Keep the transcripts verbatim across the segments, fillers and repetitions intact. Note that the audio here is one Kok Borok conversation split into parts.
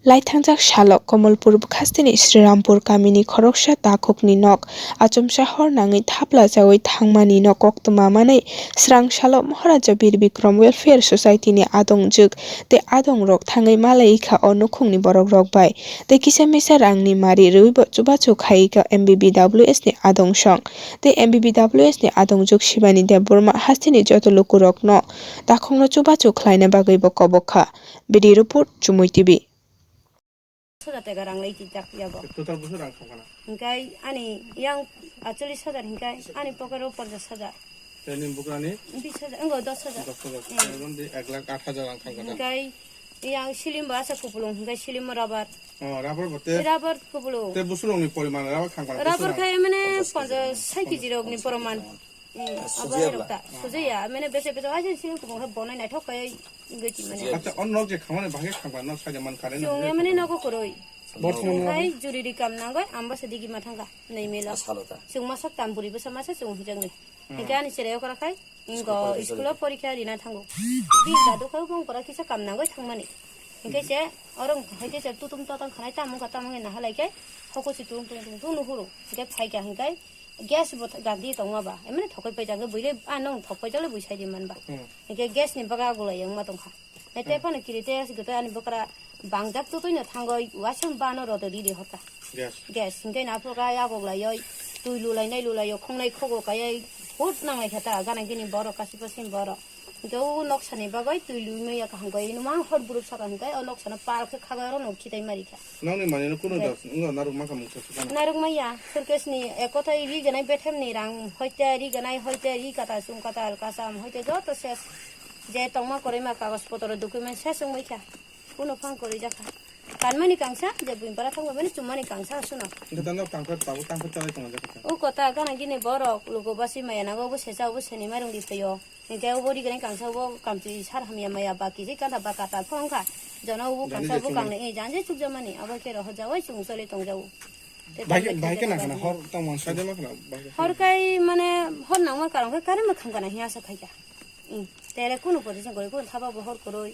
Laithangjak salo Komolpur bwkhasteni Srirampur kamini khoroksa takhukni nok achomsa hor nangwi thaplachawi thangmanino koktwma manwi srang salo Maharaja Bir Bikram Welfare Society ni adongjwk tei adongrok thangwi malaikha o nukhungni borokrok bai tei kisa misa rangni mari rwibo chubachu khaikha M B B W S ni adongsong tei M B B W S ni adongjwk Shibani Debbarma hasteni joto lukurokno takhukno chubachu khlaina bagwibo kobok kha. Video report, Chumui T V. Soja tega rang lai tijak yago. Total busu rang thangkana. Hingkai ani yang achulis hajar hingkai ani pocket o ponchas hajar. Tei ni bukrani? Bis hajar, engo dos hajar. Dos hajar. Hmm. Tei di ek lakh aat hajar rang thangkana. Hingkai yang silim ba asa kupulung hingkai silim rubber. Oh, rubber bote? Rubber kupulung. Tei busurokni poriman rubber thangkana. Rubber busurok khai mane ponchas sai kg rokni poriman. Hmm, abo hai rok ta. Sujaya, mane bese bese aisa silim kupulung hai bonai naithok kai. Gati mane. Acha, o nok je khamani bagwi khangba nok saja man kare. Chwng emani nogo kwrwi. Borthoman nogo. Hai juri ri kam nangoi, ang bwsa digi ma thangkha, nei melo. Chwng masa tam buri bwsa masa chwng hijak ni. Hmm. Hingke ani cherai okra khai, ingo school o porikha rina thango. Bi jadu khai bung pora kisa kam nangoi thangmani. Hingke se, orong hai kisa tutum totang khanai tamung kha tamung na halai kai, hoko si tung tung tung tung nuhuru. Hingke phai kha hingkai, gas bo gandi tongma ba, emani thokoi pai jangke buile, ah, nong thok pai jale bui sai di man ba. Hmm. Hingke gas ni baga gulai wngma tongkha. Nai tei phano kiri tei aswk tei ani bwkra bangjak twtwi no thangoi uaisa bano rodo riri hota. Gas. Gas, hingke na phuru kha yakok laioi, twi lulai nai lulai o, khongnai khogo kaioi, hut nanglai kha ta, gana gini borok, kasi pasini borok. Hingke o noksa ni bagoi twi lui maya kaham koi, ino mang hor burup saka hingke o noksa no pal khe khagai oro no khitai mari kha. Nokni manwi no kunu dos wngya narwk mankha mungsa se phano. Narwk maya, suitcase ni ekotai ri gwnai bethem ni rang, hoite ri gwnai, hoite ri kata, chwng kata, kasam, hoite joto ses. Je tongma kwrwima kagoj potro document ses wngwi kha. Kuno phang kwrwi jakha. Kanmani kangsa, je buin para thangmani chumani kangsa suno. Hingke tano tangkha tabuk tangkha chalai tongo jakha. O kota gana gini borok, lugo basi maya nago, obo secha, obo seni mairung di phaio. Hingke obo ri gwnai kangsa obo kamchwlwi sar hamya maya ba kisi kanta ba kata phone kha. Jona obo kangsa obo kangnwi, eh, janje chukjamani, abo khe rohorjaui chwng choli tongjago. Bahai khe, bahai khe nangkhana hor tamo ang saide ma khna, bahai khe. Hor kai mane hor nangma karong khe karema kham kana hiya sa khaikha. Hmm. Tere kuno position kwrwi, kuno thapa bo hor kwrwi,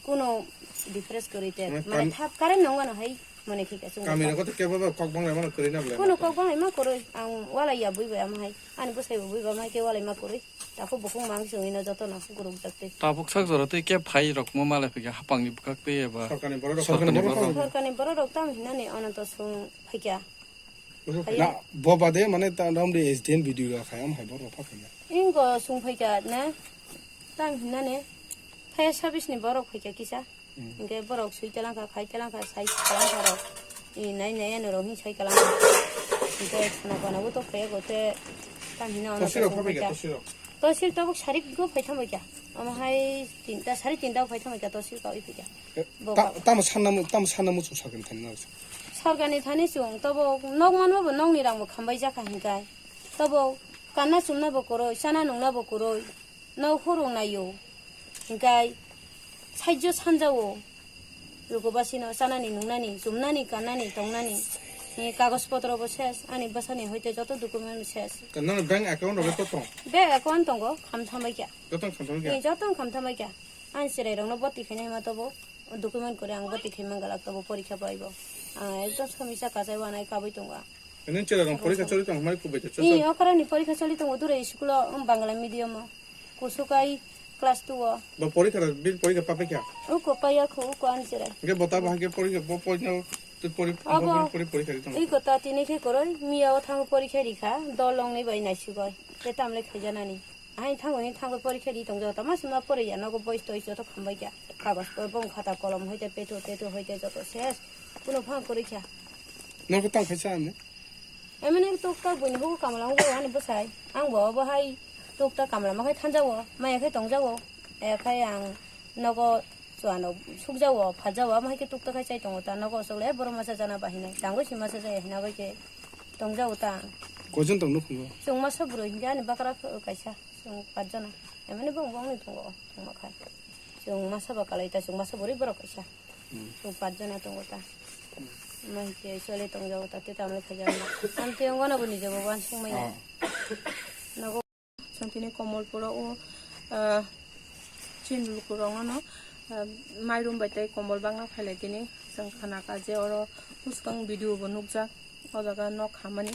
kuno depress kwrwi te. Mane mane kam-, thap current nong ano hai mone khika chwng kami kha. Rogo to kebo bo kok banglai mano kwrwi na bwlai. Kuno mano. Kok banglai ma kwrwi, ang walai ya bui bai ama hai, ani bwsai bo bui bai ama hai khe walai ma kwrwi. Takhuk bukhuk mang se wngwi no joto no guruk jak twi. Tabuk sak jora twi khe phai rok mo malai phikha hapang ni bwkhak twi eba. Sorkar ni borok rok. Sorkar ni borok rok. Sorkar ni borok rok tam hinani Ananto song phaikha. Phai. Na, bo bade mane ta rom de S D N video ga khai am hai borok pha khai. Ingo sung phaikha na. Tam hinani. Phai service ni borok phaikha kisa. Hmm. Hingke borok sui talangkha, khai talangkha, sai talangkha rok. I nai nai ano rok hin sai talangkha. Hingke khana bana bo tok phai go te tam hino ano. Tosi rok phaikha, tosi rok. Tosil tabuk sarik go phai thambai kha. Omo hai tinta, sari tinta phai thambai kha tosil ka oi phai kha. Eh, bo ta-, ka. Tamo sanna mu-, tamo sanna muchung sarkar ni thani nang. Sarkar ni thani chwng tabuk nok manma bo nokni rang bo khambai jakha hinkai. Tabuk kanna chumna bo kwrwi, chana nungna bo kwrwi. Nok hurung naio. Hinkai saijo sanjao. Luku basino chanani, nungnani, chumnani, kannani, tongnani, ni kagoj potro bo ses, ani bwsani hoite joto document bo ses. Nang bank account rok to tong? Bank account tongo, kham thambai kha. Joto kham thambai kha? Ni joto kham thambai kha. Ani cherai rokno boti khainai ma tobo, document kore ang boti khai mangala tobo porikha bai bo. Ang ekdom somisa kachai wanai kabui tongo. Nini cherai rok porikha choli tong, mai kubai ta. Ni okra ni porikha choli tongo, dure school o, um, Bangla medium o. Kusukai class two o. Bo porikha da, bil porikha papai kha? Uko paya kho, uko ani cherai. Hingke bo ta bahai khe porikha, bo porikha, tu pori-, abo bo pori-, pori-, porikha di tong. Iko ta tini khe koroi, miya o thango porikha rikha, dol long ni bai nai sugoi. Te tamle khaija nani. Ahai thango, hini thango porikha di tong jago, ta ma sima poriya, nogo bois tois joto khambai kha. Kagos bo bong khata kolom hoite petu, tetu hoite joto ses. Kuno phang porikha. Nogo tang khaisa ani? Emani tuktak buini hugo kamla wngwi ani bwsai. Ang bo obo hai tuktak kamla ma khai thanjago, maya khai tongjago. E khai ang nogo chuano sukjago, phatjago, amo hai khe tuktak khai chai tongo ta. Nogo osok le borok masa jana ba hinai. Tangwi si masa jaya hina bai khe tongjago ta ang. Koijon tong nukhungo? Chwng masa bwrwi hinkhe ani bakra kaisa, chwng pachjona. Emani bong bongni tongo tongma khai. Chwng masa ba kalai ta, chwng masa bwrwi borok kaisa. Hmm. Chwng pachjona tongo ta. Hmm. Mai khe chole tongjago ta, tei tamle khaijak na. Ang tei wngano bo nijebo uansukmaya. Ah. Nogo. Chwng tini Komolpuro o, ah, chini lukurokno, ah, mairum bai tei kombol bagna phailai tini. Ang khanaka je oro bwskang video bo nukjak, o jaga nok hamani.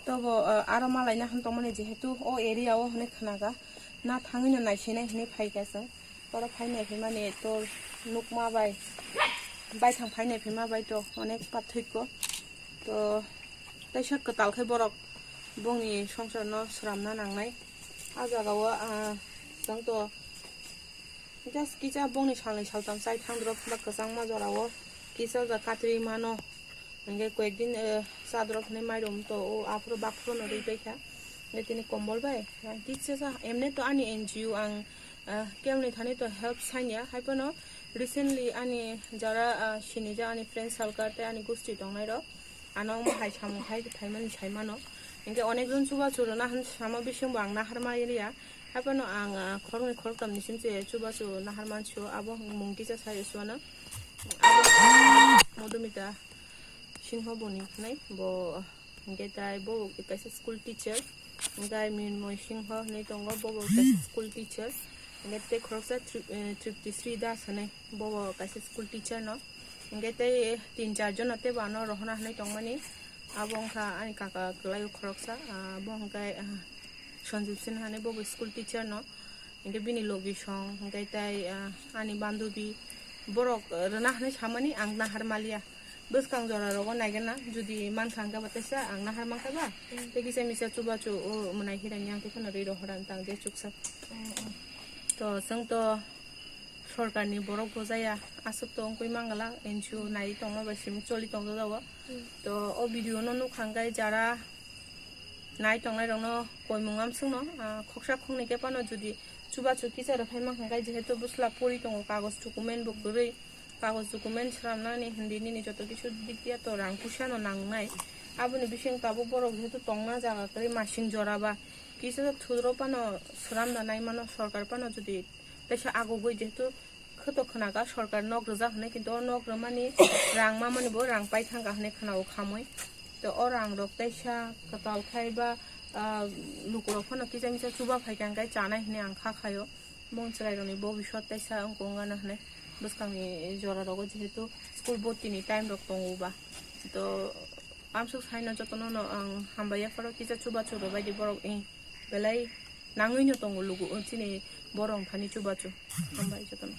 Tobo, ah, aro malaina han tongmani, jehetu o area o hwnwi khanaka, na thangwi no naisinai hwnwi phaikha chwng. Oro phainai phimani to nukma bai, baithang phainai phima bai to onek pathwiko. To teisa kwtal khe borok bongni songsarno sramna nangnai. A jagao, ah, chwng to just kisa bongni salnwi saltham chai thang drop ba kwchangma jorao kisa ja katri mano. Hingke koyekdin, eh, chadrok hinui mairum to o aphuru baphuru no rwi paikha. Hingke tini kombol bai, ah, kisa sa, emne to ani N G O ang, ah, kemni thani to help sanya. Haiphano recently ani jara, ah, sinijak ani friend circle tei ani gusti tongnai rok, ano omo hai samung hai phaimani saimano. Hingke onek jon chubachu rwna han samo bisingbo ang nahar maya. Haiphano ang, ah, khoroknwi khoroktam ni sim se chubachu nahar mansu, abo mung kisa sai suano. Abo Madhumita Singho boni hwnwi bo, hingke tai bo kaisa school teacher, hingke Mrinmoy Singho hwnwi tongo, bo bo kaisa school teacher, hingke tei khoroksa Tri-, eh, Tripti Sri Das hwnwi, bo bo kaisa school teacher no, hingke tei tin char jono teibo ano rohorna hwnwi tongmani, abo wngkha ani kaka kwlaio khoroksa, ah, bo hwnkhe, ah, Sanjeev Sinha hwnwi, bo bo school teacher no. Hingke bini logi song, hingke tai, ah, ani bandobi borok, ah, rwna hwnwi samani ang nahar maliya. Bwskang jora rogo naigena, jodi mankha hingke ba teisa ang nahar mankha ba, tei kisa misa chubachu o mwnai hirani ang tei phano rwi rohorani tang je chuksa. To chwng to sorkarni borok bojaya, aswk to wngwi mangala, N G O nai tongma bai simi choli tongjago. To o video no nukha hingke jara nai tongnai rokno koimung amswkno, ah, khoksa khoknwi khe phano jodi chubachu kisa rwphai mankha khe, jehetu bwsla pori tongo, kagoj document bo kwrwi, kagoj document swnamnani hindi nini joto kisu dik diya to rang puisa no nangnai. Aboni bising tabuk borok jehetu tongna jaga kwrwi masing jora ba kisa thudro phano swnamna nai mano, sorkar phano jodi teisa agugwi jehetu Khe to khwnaka sorkar nok rijak hinwi, kintu o nok rwmani rang mamani bo rang pai thangkha hinwi khwnao khamwi. To o rang rok teisa kwtal khai ba, ah, lukurok phano kisa misa chuba phaikha hwnkhe chanai hinwi ang kha khaio. Bong chwrairokni bobiswt teisa wngkha wngano hinwi bwskangni jora rogo jehetu school botini time rok tongo ba. To amsuk saino jotono no ang hambai yapharo kisa chubachu rwbaidi borok, eh, belai nangwi no tongo lugu, chini borok thani chubachu hambai jotono.